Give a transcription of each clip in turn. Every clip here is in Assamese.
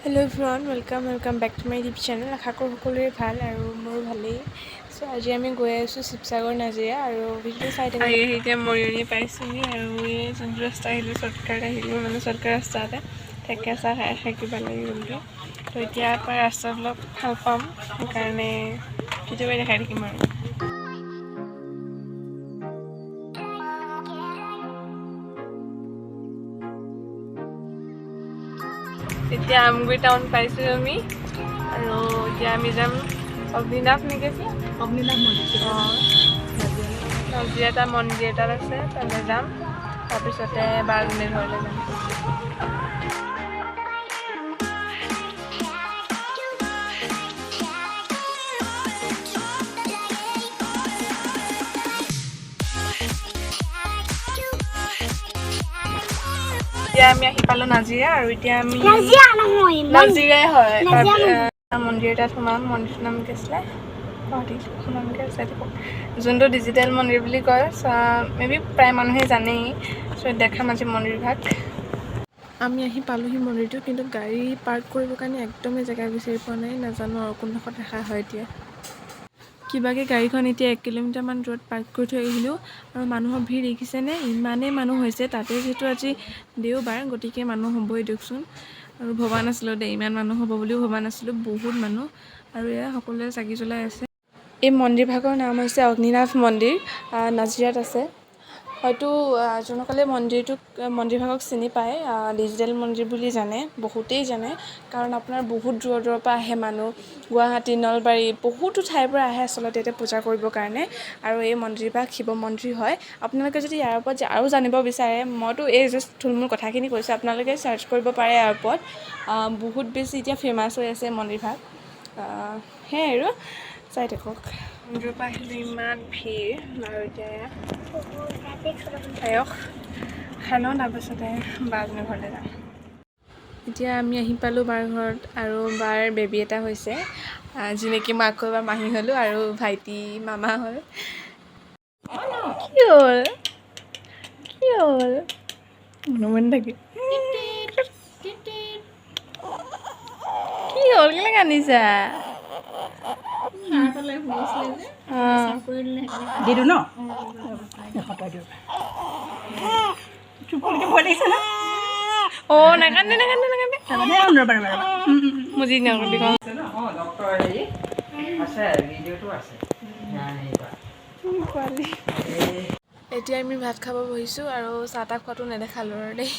Hello everyone, welcome welcome back to my YouTube channel. আশা কৰোঁ সকলোৰে ভাল আৰু মোৰো ভালেই। চ' আজি আমি গৈ আছোঁ শিৱসাগৰ নাজিৰা আৰু ভিডিঅ'টো চাই থাকোঁ। আহি এতিয়া মৰিয়নি পাইছোঁহি আৰু এই যোনটো ৰাস্তা আহিলোঁ, শ্বৰ্টকাট আহিলোঁ, মানে শ্বৰ্টকাট ৰাস্তাতে থেকেচা খাই খাই কিবা লাগি গ'লগৈ। তো এতিয়াৰ পৰা ৰাস্তাত অলপ ভাল পাম, সেইকাৰণে ভিডিঅ' কৰি দেখাই থাকিম। আৰু এতিয়া আমগুৰি টাউন পাইছোঁ আমি আৰু এতিয়া আমি যাম অগ্নিনাভ নেকি আছে। অগ্নিনাভ মন্দিৰ। অঁ, নাজিৰা এটা মন্দিৰ এটাত আছে, তালৈ যাম। তাৰপিছতে বাজনীৰ ঘৰলৈ যাম। এতিয়া আমি আহি পালোঁ নাজিৰা আৰু এতিয়া আমি নাজিৰা নহয়। নাজিৰাই হয়। নাজিৰা। মন্দিৰ এটাত সোমাম। মন্দিৰটোৰ নাম কি আছিলে? পাহৰি নাম কি আছে, যোনটো ডিজিটেল মন্দিৰ বুলি কয়, মে বি প্ৰায় মানুহে জানেই। চ' দেখাম আজি মন্দিৰভাগ। আমি আহি পালোহি মন্দিৰটো, কিন্তু গাড়ী পাৰ্ক কৰিবৰ কাৰণে একদমেই জেগা বিচাৰি পোৱা নাই। নাজানো আৰু কোনডোখৰত ৰখা হয়। এতিয়া কিবাকৈ গাড়ীখন এতিয়া 1 কিলোমিটাৰমান দূৰত পাৰ্ক কৰি থৈ আহিলোঁ। আৰু মানুহৰ ভিৰ দেখিছেনে? ইমানেই মানুহ হৈছে তাতে। যিহেতু আজি দেওবাৰ, গতিকে মানুহ হ'বই দিয়কচোন। আৰু ভবা নাছিলোঁ দেই, ইমান মানুহ হ'ব বুলিও ভবা নাছিলোঁ। বহুত মানুহ আৰু এয়া সকলোৱে চাকি জ্বলাই আছে। এই মন্দিৰভাগৰ নাম হৈছে অগ্নিনাভ মন্দিৰ, নাজিৰাত আছে। হয়তো যোনসকলে মন্দিৰভাগক চিনি পায়, ডিজিটেল মন্দিৰ বুলি জানে, বহুতেই জানে। কাৰণ আপোনাৰ বহুত দূৰৰ দূৰৰ পৰা আহে মানুহ, গুৱাহাটী, নলবাৰী, বহুতো ঠাইৰ পৰা আহে আচলতে ইয়াতে পূজা কৰিবৰ কাৰণে। আৰু এই মন্দিৰভাগ শিৱ মন্দিৰ হয়। আপোনালোকে যদি ইয়াৰ ওপৰত আৰু জানিব বিচাৰে, মইতো এই জাষ্ট থুলমূল কথাখিনি কৈছোঁ, আপোনালোকে চাৰ্চ কৰিব পাৰে ইয়াৰ ওপৰত। বহুত বেছি এতিয়া ফেমাছ হৈ আছে মন্দিৰভাগ। সেয়াই আৰু চাই থাকক। মন্দিৰৰ পৰা আহিলোঁ, ইমান ভিৰ। আৰু এতিয়া পায়স খাই লওঁ, তাৰপাছতে বাজনীৰ ঘৰলৈ যাম। এতিয়া আমি আহি পালোঁ বাৰ ঘৰত আৰু বাৰ বেবী এটা হৈছে, যি নেকি মই আকৌ এবাৰ মাহী হ'লোঁ আৰু ভাইটি মামা হ'ল। কি হ'ল? কি হ'ল? মনে মনে থাকি কি হ'ল? কেলৈ কান্দিছা? অঁ। দি দিওঁ ন? 100 টকা দিওঁ। চুপ কৰিকে ভয় লাগিছে ন? অঁ, নাকান্দে, নাকান্দে, নাকান্দে। তাৰমানে ৰ'বা, ৰ'বা, ৰ'বা। মুজি নকৰিবি। অঁ, ডক্টৰ হেৰি আছে, ভিডিঅ'টো আছে। হেৰি কৰা। পোৱালি। এতিয়া আমি ভাত খাব বহিছোঁ আৰু চাহ তাহ খোৱাটো নেদেখালোঁ আৰু দেই।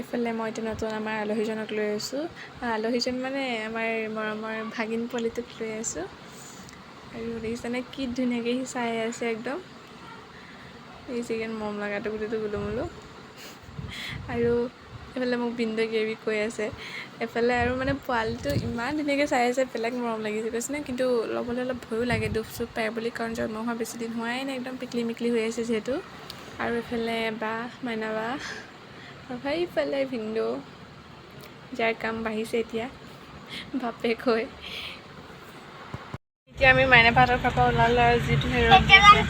এইফালে মই এতিয়া নতুন আমাৰ আলহীজনক লৈ আছোঁ। আলহীজন মানে আমাৰ মৰমৰ ভাগিন পোৱালিটোক লৈ আছোঁ। আৰু দেখিছেনে কি ধুনীয়াকৈ সি চাই আছে একদম। এই চিকেন মৰম লগাটো গোটেইটো গুলুমুলু। আৰু এইফালে মোক ভিনদেউ কিবি কৈ আছে এইফালে। আৰু মানে পোৱালিটো ইমান ধুনীয়াকৈ চাই আছে, বেলেগ মৰম লাগিছে, কৈছেনে। কিন্তু ল'বলৈ অলপ ভয়ো লাগে, দুখ চুখ পায় বুলি, কাৰণ জন্ম হোৱা বেছি দিন হোৱাই নাই, একদম পিকলি মিকলি হৈ আছে যিহেতু। আৰু এইফালে বা, মাইনা বা, আৰু সেইফালে ভিনদেউ, যাৰ কাম বাঢ়িছে এতিয়া বাপেক হৈ। এতিয়া আমি মাইনা বাহঁতৰ ঘৰৰ পৰা ওলালোঁ আৰু যিটোহে ৰ'দ দিছে।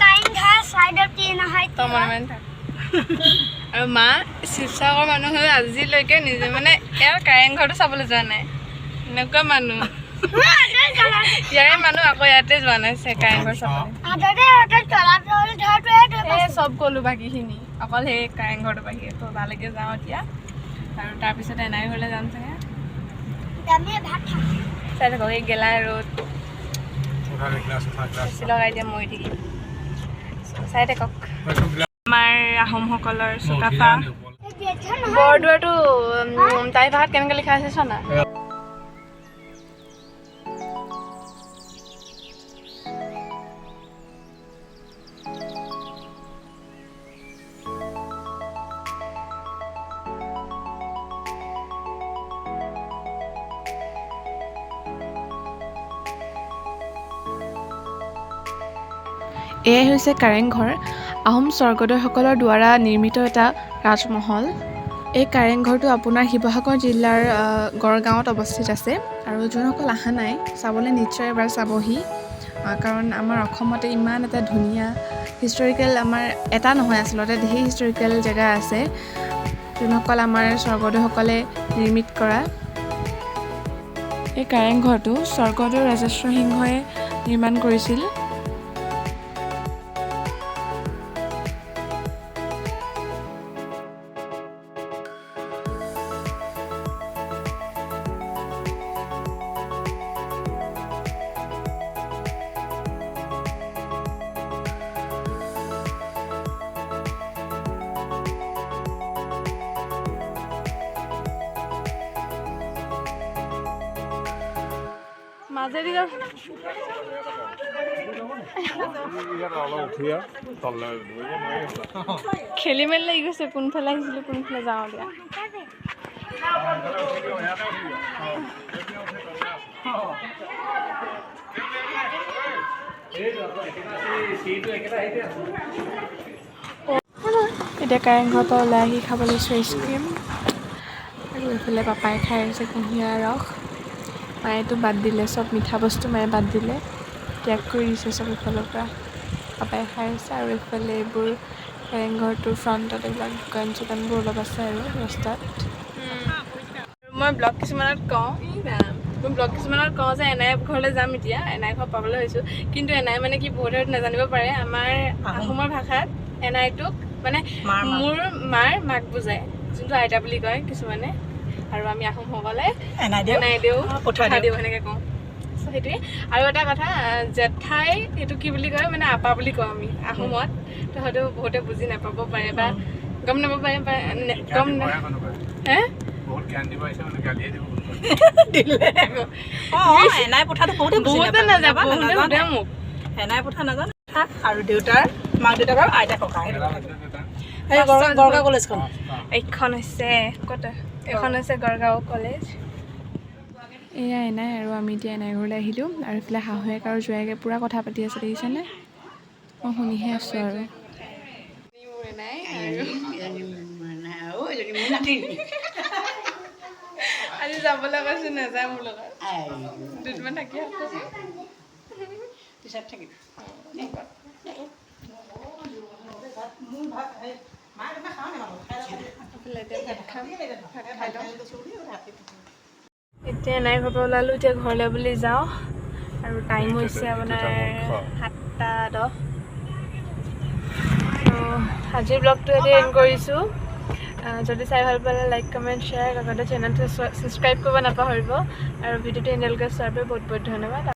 তই মনে মনে থাক। আৰু মা শিৱসাগৰ মানুহ হৈ আজিলৈকে নিজে মানে ইয়াৰ কাৰেংঘৰটো চাবলৈ যোৱা নাই। এনেকুৱা মানুহ, ইয়াৰে মানুহ, আকৌ ইয়াতে যোৱা নাই কাৰেংঘৰ চাবলৈ। এই চব গ'লো বাকীখিনি, অকল সেই কাৰেংঘৰটো বাকী। তো তালৈকে যাওঁ এতিয়া আৰু তাৰপিছত এনাই ঘৰলৈ যাম চাগে। চাই থাকক, এই গেলা ৰ'দ বেছি লগাই দিয়া, মৰি থাকিম। চাই থাকক আমাৰ আহোমসকলৰ চুকাফা বৰদোৱাটো। টাই ভাষাত কেনেকৈ লিখা আছে চোৱা না। এয়াই হৈছে কাৰেংঘৰ, আহোম স্বৰ্গদেউসকলৰ দ্বাৰা নিৰ্মিত এটা ৰাজমহল। এই কাৰেংঘৰটো আপোনাৰ শিৱসাগৰ জিলাৰ গড়গাঁৱত অৱস্থিত আছে। আৰু যোনসকল অহা নাই চাবলৈ, নিশ্চয় এবাৰ চাবহি, কাৰণ আমাৰ অসমতে ইমান এটা ধুনীয়া হিষ্টৰিকেল, আমাৰ এটা নহয় আচলতে, ধেৰ হিষ্টৰিকেল জেগা আছে। যোনসকল আমাৰ স্বৰ্গদেউসকলে নিৰ্মিত কৰা। এই কাৰেংঘৰটো স্বৰ্গদেউ ৰাজেশ্বৰ সিংহই নিৰ্মাণ কৰিছিল। মাজেদি যাব। খেলি মেলি লাগি গৈছে, কোনফালে আহিছিলোঁ কোনফালে যাওঁ এতিয়া। এতিয়া কাৰেংঘৰৰ পৰা ওলাই আহি খাব লৈছোঁ আইচক্ৰীম। আৰু এইফালে পাপাই খাই আছে কুঁহিয়াৰ ৰস। মায়েতো বাদ দিলে চব মিঠা বস্তু, মায়ে বাদ দিলে, ত্যাগ কৰি দিছে চব এইফালৰ পৰা। পাপাই খাই আছে। আৰু এইফালে এইবোৰ কাৰেংঘৰটোৰ ফ্ৰণ্টত এইবিলাক দোকান চোকানবোৰ অলপ আছে আৰু ৰাস্তাত। মই ব্লগ কিছুমানত কওঁ, মই ব্লগ কিছুমানত কওঁ যে এনাই ঘৰলৈ যাম, এতিয়া এনাই ঘৰ পাবলৈ হৈছোঁ। কিন্তু এনাই মানে কি, বহুতে নাজানিব পাৰে, আমাৰ আহোমৰ ভাষাত এনাইটোক মানে মোৰ মাৰ মাক বুজায়, যোনটো আইতা বুলি কয় কিছুমানে। আৰু আমি আহোমসকলে এনাই দেউ, পঠা দিওঁ, সেনেকৈ কওঁ। চ' সেইটোৱে। আৰু এটা কথা, জেঠাই এইটো কি বুলি কয়, মানে আপা বুলি কওঁ আমি আহোমত। তো হয়তো বহুতে বুজি নাপাব পাৰে বা গম নাপাব পাৰে বা গম হে। এইখন হৈছে ক'ত, এইখন হৈছে গড়গাঁও কলেজ। এয়া এনাই আৰু আমি এতিয়া এনাই ঘৰলৈ আহিলোঁ। আৰু এইফালে শাহুৱেক আৰু জোৱায়েকে পূৰা কথা পাতি আছে, দেখিছেনে? মই শুনিহে আছোঁ। আৰু আজি যাবলৈ কৈছোঁ, নাযায় মোৰ লগত, দুদিনমান থাকি এতিয়া এনাই ঘৰৰ পৰা ওলালোঁ, এতিয়া ঘৰলৈ বুলি যাওঁ। আৰু টাইম হৈছে আপোনাৰ 7:10। আজিৰ ব্লগটো এতিয়া এণ্ড কৰিছোঁ। যদি চাই ভাল পালে লাইক, কমেণ্ট, শ্বেয়াৰ, লগতে চেনেলটো ছাবস্ক্ৰাইব কৰিব নাপাহৰিব। আৰু ভিডিঅ'টো এণ্ডলৈকে চোৱাৰ বাবে বহুত বহুত ধন্যবাদ।